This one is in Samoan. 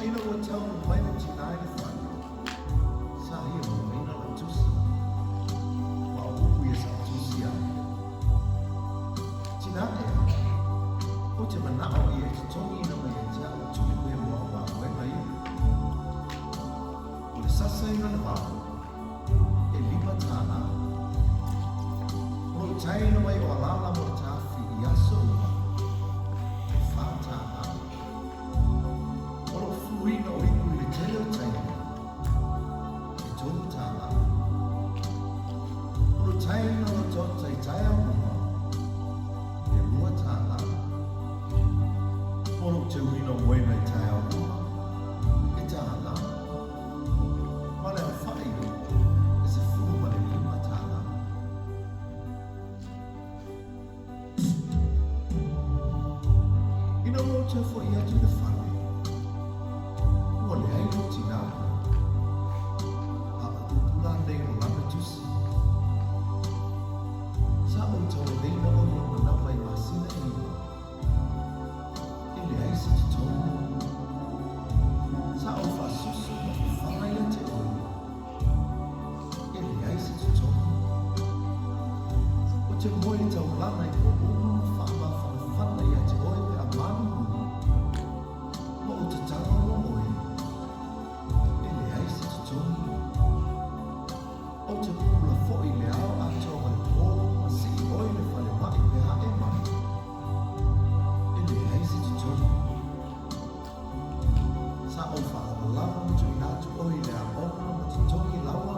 Ina ua taunuu mai le tinā i le fale, sa ia moaina lau tusi. Ma o upu ia sa ou tusia ai. Tinā ea, ou te manao ia e totogiina mai ia te a'u tupe mo a'u galuega ia. O le sasaina o le vao, e $5. O lou taina mai o alala mo le tafi i aso uma, e $4. O lou fuluina o ipu i le tele o taimi, e $3. O lou taina o lau tota i taeao uma, e $2. Mo lou teuina o moena i taeao uma, e $1. Ma le aofai, e $15. Ina ua ou toe fo'i atu i le fale, ua leai lou tinā. A o upu la nei o lana tusi. Sa ou tauaveina oe i lou manava i masina e 9. E leai se totogi. Sa ou faasusu ma fafala ia te oe. E leai se totogi. Ou te moe taulaga i po uma ma faamafanafana ia te oe pe a malulu, ma ou tatalo mo oe. E leai se totogi. Ou te pupula foi i le ao atoa ma le po ma sii oe i le falemai pe a e mai. E leai se totogi. Sa ou faalavalava ma tuuina atu oe i le aoga ma totogi laua.